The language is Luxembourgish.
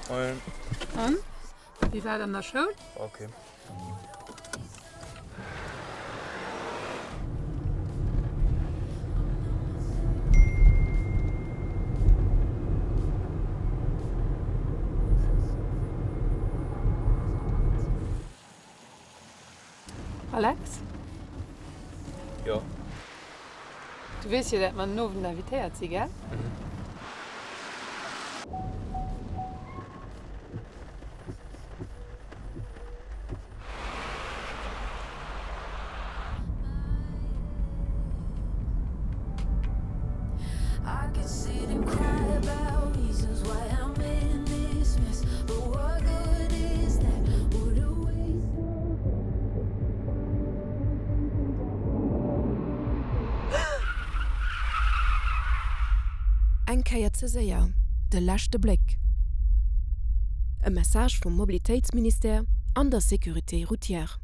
Moien. An? Wéi war et an der Schoul? War ok. Alex? Jo? Du weess jo, dat mer den Owend invitéiert si, gell? Mhm. Eng Kéier ze séier, de leschte Bléck. E Message vum Mobilitéitsministère an der Sécurité routière.